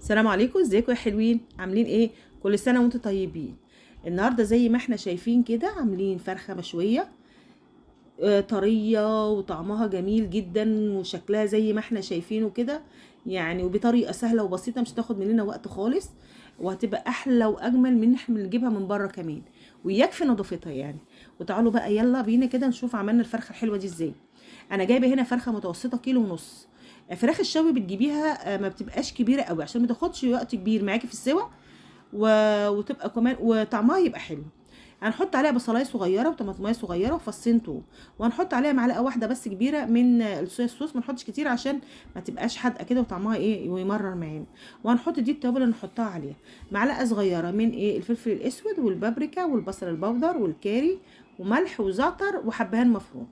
السلام عليكم، ازيكم يا حلوين؟ عاملين ايه؟ كل سنة وانتم طيبين. النهارده زي ما احنا شايفين كده عاملين فرخة مشوية طرية وطعمها جميل جدا وشكلها زي ما احنا شايفينه كده يعني، وبطريقة سهلة وبسيطة مش هتاخد مننا وقت خالص، وهتبقى احلى واجمل من احنا بنجيبها من بره كمان، ويكفي نظافتها يعني. وتعالوا بقى يلا بينا كده نشوف عملنا الفرخه الحلوة دي ازاي. انا جايبه هنا فرخة متوسطه 1.5 كيلو. فراخ الشوي بتجيبيها ما بتبقاش كبيرة قوي عشان ما تاخدش وقت كبير معاكي في السوا، وتبقى كمان وطعمها يبقى حلو. هنحط عليها بصلايه صغيرة وطماطمايه صغيرة وفصين توم، وهنحط عليها معلقه واحدة بس كبيرة من الصويا صوص، ما نحطش كتير عشان ما تبقاش حادقه كده وطعمها ايه ويمرر معانا. وهنحط دي التوابل اللي نحطها عليها، معلقه صغيرة من ايه الفلفل الاسود والبابريكا والبصل البودر والكاري وملح وزعتر وحبهان مفروم.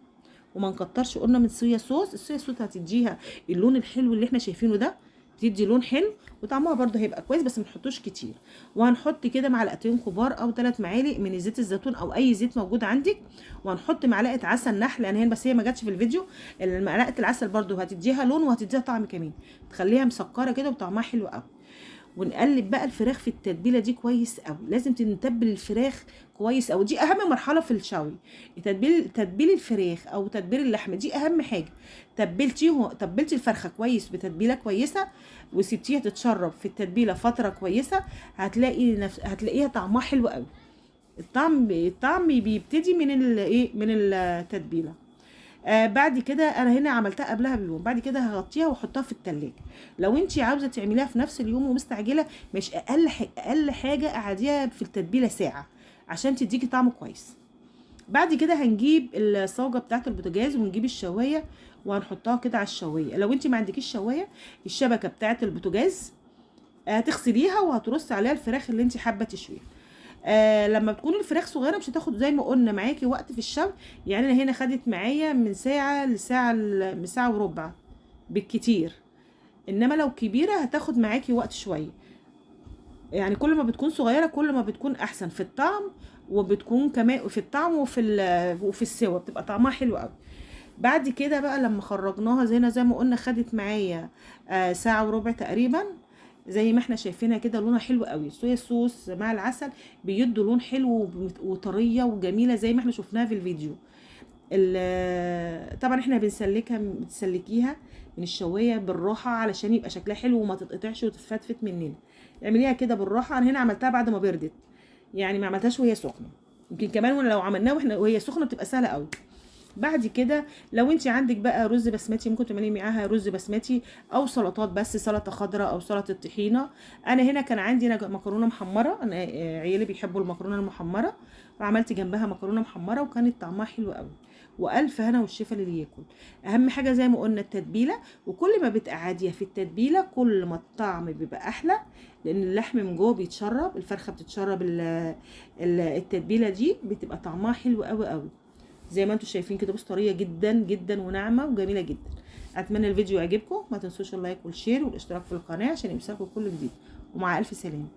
وما نكترش قلنا من صويا صوص، الصويا صوص هتديها اللون الحلو اللي احنا شايفينه ده، بتدي لون حلو وطعمها برده هيبقى كويس، بس ما نحطوش كتير. وهنحط كده معلقتين كبار او 3 معالق من زيت الزيتون او اي زيت موجود عندك، وهنحط معلقه عسل نحل، لان هي بس هي ما جاتش في الفيديو. معلقه العسل برده هتديها لون وهتديها طعم كمان، تخليها مسكره كده وطعمها حلو قوي. ونقلب بقى الفراخ في التتبيله دي كويس قوي، لازم تتبل الفراخ كويس قوي، دي اهم مرحلة في الشوي، تتبيل الفراخ او تتبيل اللحمة دي اهم حاجة. تبلتي الفرخه كويس بتتبيله كويسة وسبتيها تتشرب في التتبيله فترة كويسة، هتلاقيها طعمها حلو قوي. الطعم بيبتدي من الايه، من التتبيله. بعد كده انا هنا عملتها قبلها بيوم، بعد كده هغطيها واحطها في التلاجة. لو انتي عاوزه تعمليها في نفس اليوم ومستعجله، مش اقل حاجة قعديها في التتبيله ساعة عشان تديكي طعم كويس. بعد كده هنجيب الصاجه بتاعه البوتاجاز ونجيب الشوايه وهنحطها كده على الشوايه. لو انتي ما عندكيش شوايه، الشبكة بتاعه البوتاجاز هتغسليها وهترص عليها الفراخ اللي انتي حابة تشويها. لما بتكون الفراخ صغيرة مش هتاخد زي ما قلنا معاكي وقت في الشوي، يعني انا هنا خدت معايا من ساعة لساعة من ساعة وربع بالكتير، انما لو كبيرة هتاخد معاكي وقت شوية. يعني كل ما بتكون صغيرة كل ما بتكون احسن في الطعم، وبتكون كمان في الطعم وفي السوا بتبقى طعمها حلو قوي. بعد كده بقى لما خرجناها زي ما قلنا خدت معايا ساعة وربع تقريبا، زي ما احنا شايفينها كده لونها حلو قوي. الصويا صوص مع العسل بيدوا لون حلو وطريه وجميلة زي ما احنا شفناها في الفيديو. طبعا احنا بتسلكيها من الشوايه بالراحة علشان يبقى شكلها حلو وما تتقطعش وتتفتفت مننا. اعمليها كده بالراحة. انا هنا عملتها بعد ما بردت، يعني ما عملتهاش وهي سخنة، يمكن كمان لو عملناها وهي سخنة بتبقى سهلة قوي. بعد كده لو انت عندك بقى رز بسمتي ممكن تعملي معاها رز بسمتي او سلطات، بس سلطة خضراء او سلطة طحينه. انا هنا كان عندي مكرونه محمرة، انا عيالي بيحبوا المكرونه المحمره، وعملت جنبها مكرونه محمرة وكانت طعمها حلو قوي. والف هنا والشفا للي ياكل. اهم حاجة زي ما قلنا التتبيله، وكل ما بتقعديها في التتبيله كل ما الطعم بيبقى احلى، لان اللحم من جوه بيتشرب، الفرخه بتتشرب التتبيله دي، بتبقى طعمها حلو قوي قوي زي ما انتم شايفين كده. بص طرية جدا جدا وناعمه وجميلة جدا. اتمنى الفيديو يعجبكم، ما تنسوش ال like وال share والاشتراك في القناة عشان يوصلكم كل جديد، ومع الف سلامه.